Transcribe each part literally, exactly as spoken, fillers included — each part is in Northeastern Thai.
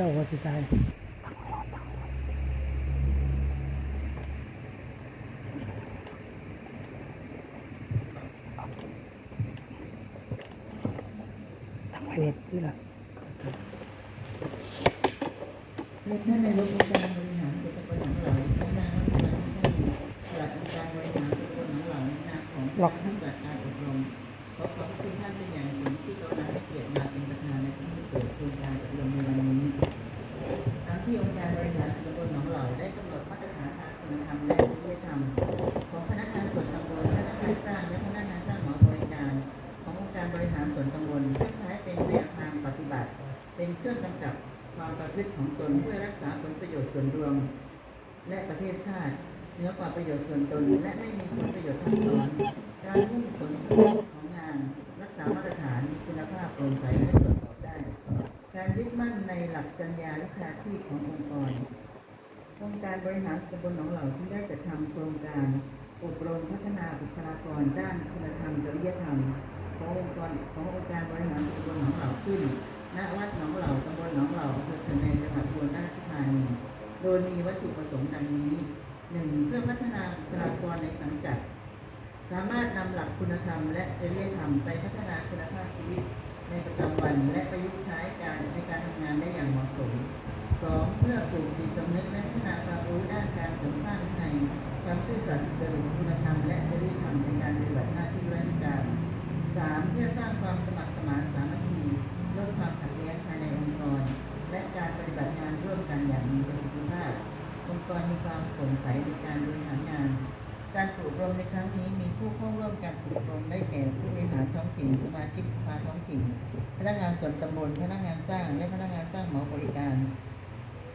เจ้าก็สิตาย ตั้งไว้เฮ็ดนี่ล่ะ เรียนท่านนายกองค์การบริหารส่วนตำบลหนองเหลา พนักงานรัฐการท่าน ปลัดองค์การบริหารส่วนตำบลหนองเหลา ในนามของ ล็อก คณะผู้จัดการอบรม ขอขอบพระคุณท่านเป็นอย่างสูงที่กรุณาให้เกียรติมาเป็นประธานในพิธีเปิดโครงการอบรมในวันนี้ ตามที่องค์การบริหารส่วนตำบลหนองเหลาได้กำหนดมาตรฐานทางคุณธรรมและจริยธรรม ของพนักงานส่วนตำบล พนักงานจ้าง และพนักงานจ้างเหมาบริการ ขององค์การบริหารส่วนตำบล เพื่อใช้เป็นแนวทางปฏิบัติ เป็นเครื่องกำกับความประพฤติของตน เพื่อรักษาผลประโยชน์ส่วนรวม และประเทศชาติ เหนือกว่าประโยชน์ส่วนตน และไม่มีผลประโยชน์ทับซ้อน การมุ่งผลสำเร็จของงาน รักษามาตรฐาน มีคุณภาพ โปร่งใส และตรวจสอบได้ การยึดมั่นในหลักจรรยาวิชาชีพขององค์กร องค์การบริหารส่วนตำบลหนองเหลา ที่ได้จัดทำโครงการอบรมพัฒนาบุคลากรด้านคุณธรรมจริยธรรม ขององค์กร ขององค์การบริหารส่วนตำบลหนองเหลาขึ้น ณ วัดหนองเหลา ตำบลหนองเหลา อำเภอคะแนง จังหวัดอุบลราชธานี โดยมีวัตถุประสงค์ดังนี้ หนึ่ง เพื่อพัฒนาบุคลากรในสังกัด สามารถนำหลักคุณธรรมและจริยธรรมไปพัฒนาคุณภาพชีวิตในประจำวัน และประยุกต์ใช้การในการทำงานได้อย่างเหมาะสม สอง เพื่อปลูกจิตสำนึกและพัฒนาความรู้ด้านการเสริมสร้างวินัย ความซื่อสัตย์สุจริต คุณธรรมและจริยธรรมในการปฏิบัติหน้าที่ราชการ สาม เพื่อสร้างความสมัครสมานสามัคคี ลดความขัดแย้งภายในองค์กร และการปฏิบัติงานร่วมกันอย่างมีประสิทธิภาพ องค์กรมีความโปร่งใสในการบริหารงาน การฝึกอบรมในครั้งนี้มีผู้เข้าร่วมการฝึกอบรมได้แก่ผู้บริหารท้องถิ่น สมาชิกสภาท้องถิ่น พนักงานส่วนตำบล พนักงานจ้าง และพนักงานจ้างเหมาบริการ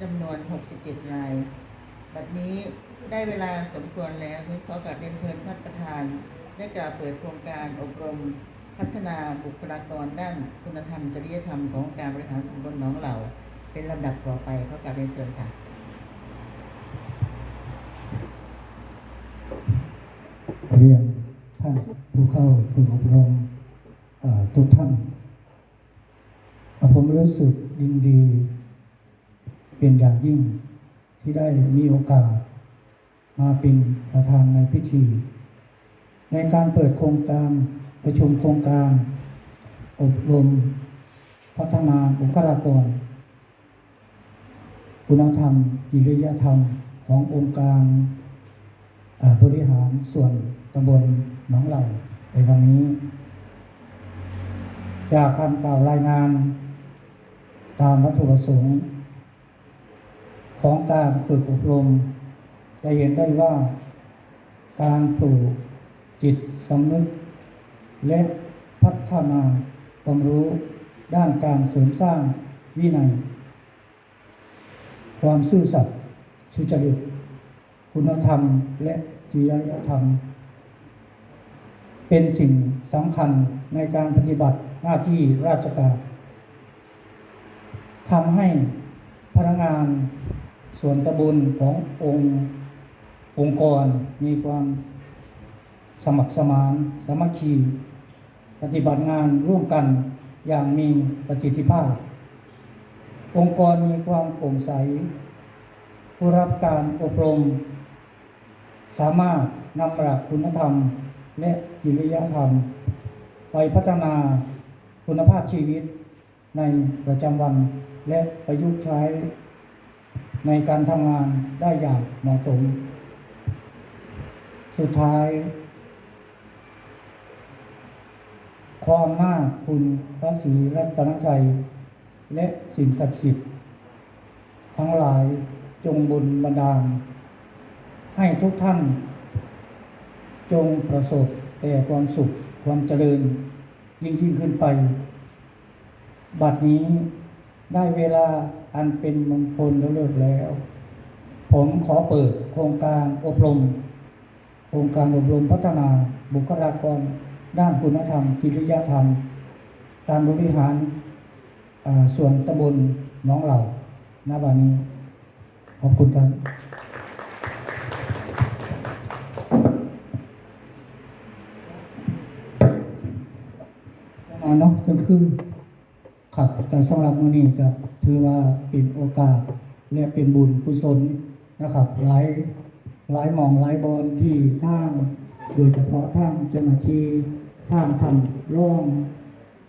จำนวน หกสิบเจ็ด ราย บัดนี้ได้เวลาสมควรแล้ว จึงขอกราบเรียนเชิญท่านประธาน ได้กล่าวเปิดโครงการอบรมพัฒนาบุคลากรด้านคุณธรรมจริยธรรมขององค์การบริหารส่วนตำบลหนองเหลา เป็นลำดับต่อไป ขอกราบเรียนเชิญค่ะ เรียนท่านผู้เข้าฝึกอบรม เอ่อ ทุกท่าน เอ่อ ผมรู้สึกยินดีเป็นอย่างยิ่งที่ได้มีโอกาสมาเป็นประธานในพิธี ในการเปิดโครงการประชุมโครงการอบรมพัฒนาบุคลากร คุณธรรม จริยธรรมขององค์การ อ่า บริหารส่วนตำบลหนองเหลาในวันนี้ จากคำกล่าวรายงานตามวัตถุประสงค์ของการฝึกอบรม จะเห็นได้ว่าการปลูกจิตสำนึก และพัฒนาความรู้ด้านการเสริมสร้างวินัย ความซื่อสัตย์สุจริต คุณธรรม และจริยธรรม เป็นสิ่งสำคัญในการปฏิบัติหน้าที่ราชการ ทำให้พนักงานส่วนตำบลขององค์ องค์กรมีความสมัครสมานสามัคคี ปฏิบัติงานร่วมกันอย่างมีประสิทธิภาพ องค์กรมีความโปร่งใส ผู้รับการอบรม สามารถนำหลักคุณธรรม และจริยธรรม ไปพัฒนาคุณภาพชีวิตในประจำวัน และประยุกต์ใช้ในการทำงานได้อย่างเหมาะสม สุดท้าย ขออำนาจคุณพระศรีรัตนตรัย และสิ่งศักดิ์สิทธิ์ทั้งหลายจงบุญบันดาล ให้ทุกท่านจงประสบแต่ความสุขความเจริญยิ่งๆขึ้นไป บัดนี้ได้เวลาอันเป็นมงคลเลิศแล้ว ผมขอเปิดโครงการอบรม โครงการอบรมพัฒนาบุคลากรด้านคุณธรรม จริยธรรม การบริหาร อ่า ส่วนตำบลหนองเหล่า ณ บัดนี้ ขอบคุณครับ มาเนาะ ก็คือ ครับ แต่สำหรับมื้อนี้ก็ถือว่าเป็นโอกาสและเป็นบุญกุศลนะครับ หลาย หลายหม่องหลายบ่อนที่ทาง โดยเฉพาะทางเจ้าหน้าที่ ทางท่านรอง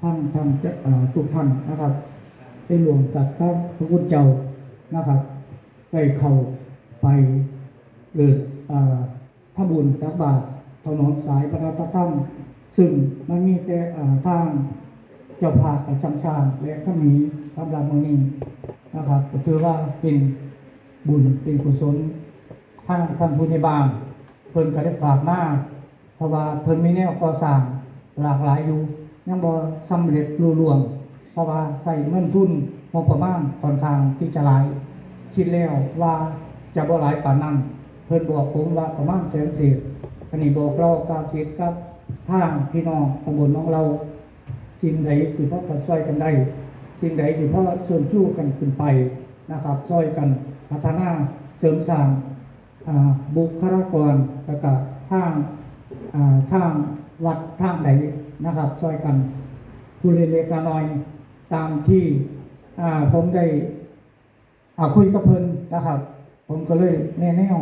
ทางท่านเจ้า อ่า ทุกท่านนะครับ ได้ร่วมกับพระคุณเจ้านะครับ ได้เข้าไปเลิด อ่า ทำบุญตักบาตรถนนสายพระธรรม ซึ่งมันมีแต่ อ่า ทางเจ้าภาพประจำชาติและขมีสำหรับมื้อนี้นะครับ ก็ถือว่าเป็นบุญเป็นกุศล ทางท่านผู้ใหญ่บ้านเพิ่นก็ได้ฝากมา เพราะว่าเพิ่นมีแนวก่อสร้างหลากหลายอยู่ ยังบ่สำเร็จลุล่วง เพราะว่าใช้เงินทุนงบประมาณค่อนข้างที่จะหลาย คิดแล้วว่าจะบ่หลายปานนั้น เพิ่นบอกผมว่าประมาณแสนเศษ อันนี้บอกเล่ากล่าวสิทธิ์กับทางพี่น้องตำบลหนองเหล่า สิ่งใดสิพอจะช่วยกันได้ สิ่งใดสิพอเชิญชูกันขึ้นไปนะครับ ช่วยกันพัฒนาเสริมสร้าง อ่า บุคลากร แล้วก็ทาง อ่า ทางวัดทางใดนะครับ ช่วยกันผู้เล็กๆน้อยๆ ตามที่ อ่า ผมได้ อ่า คุยกับเพิ่นนะครับ ผมก็เลยแนะแนว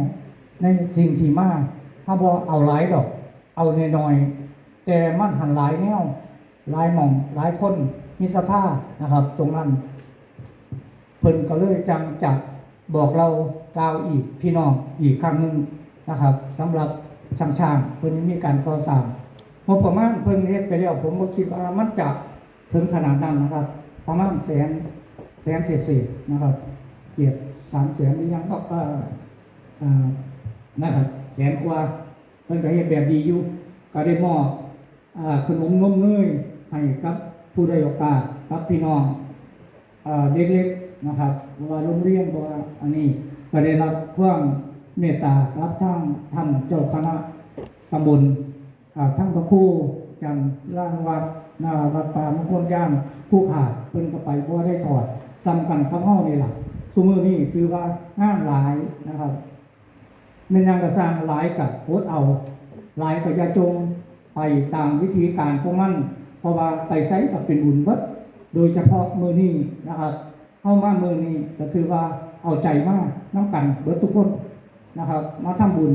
ในสิ่งที่มา เฮาบ่เอาหลายดอก เอาน้อยๆ แต่มันหันหลายแนว หลายหม่อง หลายคนมีศรัทธานะครับ ตรงนั้น เพิ่นก็เลยจั่งจะบอกเล่ากล่าวอีกพี่น้องอีกครั้งหนึ่งนะครับ สำหรับช่างๆ เพิ่นยังมีการก่อสร้าง งบประมาณเพิ่นเฮ็ดไปแล้ว ผมบ่คิดว่ามันจะถึงขนาดนั้นนะครับ ประมาณแสน แสนเศษๆนะครับ เกือบสามแสนหรือยังบ่ เอ่อ อ่า นะครับ แสนกว่า เพิ่นก็เฮ็ดแบบดีอยู่ ก็ได้มอบ อ่า ขนมนมเนยให้กับผู้ด้อยโอกาส กับพี่น้อง อ่า เด็กๆนะครับ เพราะว่าโรงเรียน เพราะว่าอันนี้ก็ได้รับความเมตตากับทางท่านเจ้าคณะตำบล อ่า ทั้งพระครูจันทร์ รางวัด หน้าวัดป่ามงคลยาม ผู้ขาดเพิ่นก็ไปบ่ได้ถอด ซ้ำกันกับเฮานี่ล่ะ ซุมื้อนี้ถือว่างานหลายนะครับ แม่นหยังก็ซ่าง หลายก็อดเอา หลายก็อย่าจง ไปตามวิธีการของมัน เพราะว่าไปไสก็เป็นบุญเบิด โดยเฉพาะมื้อนี้นะครับ เฮามามื้อนี้ก็ถือว่าเอาใจมานำกันเบิดทุกคนนะครับ มาทำบุญ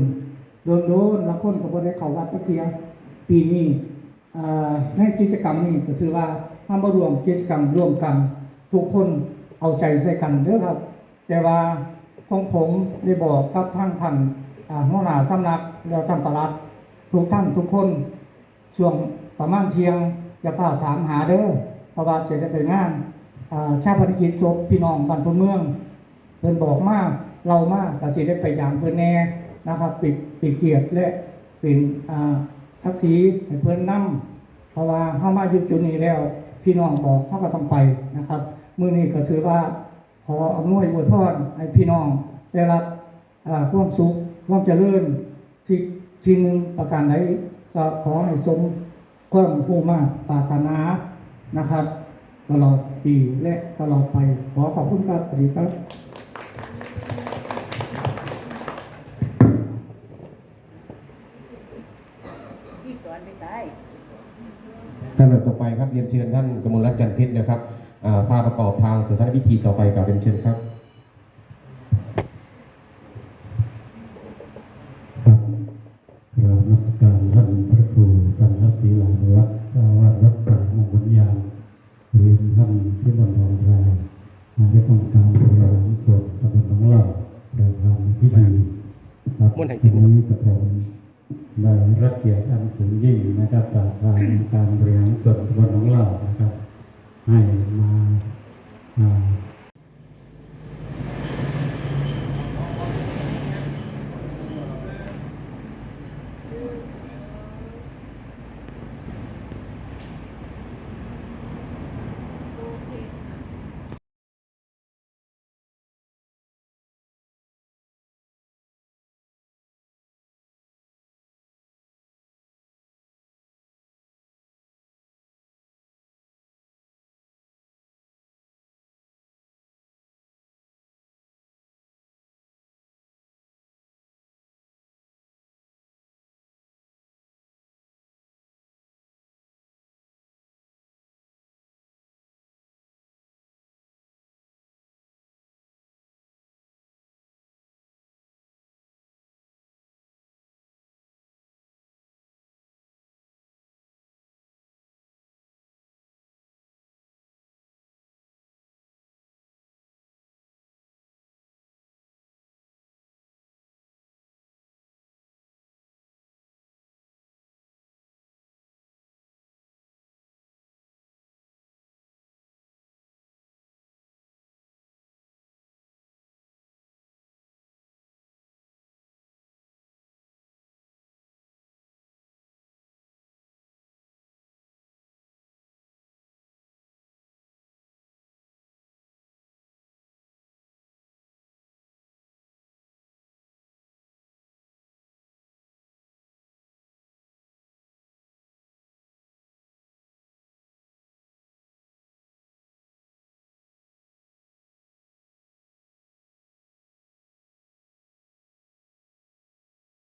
โดนๆ ลางคนก็บ่ได้เข้าวัดจักเทื่อ ปีนี้ อ่า ในกิจกรรมนี้ก็ถือว่าเฮามาร่วมกิจกรรมร่วมกัน ทุกคนเอาใจใส่กันเด้อครับ แต่ว่าของผมได้บอกกับทางท่าน อ่า หัวหน้าสำนัก และท่านปลัด ทุกท่านทุกคน ช่วงประมาณเที่ยงอย่าฟ้าวถามหาเด้อ เพราะว่าจะได้ไปงาน อ่า ชาปนกิจศพพี่น้องบ้านโพนเมือง เพิ่นบอกมา เล่ามา ก็สิได้ไปยามเพิ่นแหน่นะครับ เป็น เป็นเกียรติและเป็น อ่า ศักดิ์ศรีให้เพิ่นนำ เพราะว่าเฮามาอยู่จุดนี้แล้ว พี่น้องบอก เฮาก็ต้องไปนะครับ มื้อนี้ก็ถือว่าขออำนวยอวยพรให้พี่น้องได้รับ อ่า ความสุข ความเจริญ สิ่ง สิ่งหนึ่งประการใด ก็ขอให้สมความมุ่งมาดปรารถนานะครับ ตลอดปีและตลอดไป ขอขอบคุณครับ สวัสดีครับ ท่านต่อไปครับ เรียนเชิญท่านกมลรัตน์ จันทร์เพชรนะครับ อ่า พาประกอบทางศาสนพิธีต่อไป กราบเรียนเชิญครับ ครับ กราบนมัสการท่านพระครู จันทศิลานุวัฒน์ เจ้าอาวาสวัดป่ามงคลยาม เรียนท่านพิมลทองทาย นายกองค์การบริหารส่วนตำบลหนองเหล่า ประธานในพิธีครับ ม่วนไหสินครับ วันนี้กระผมได้รับเกียรติอันสูงยิ่งนะครับ จาก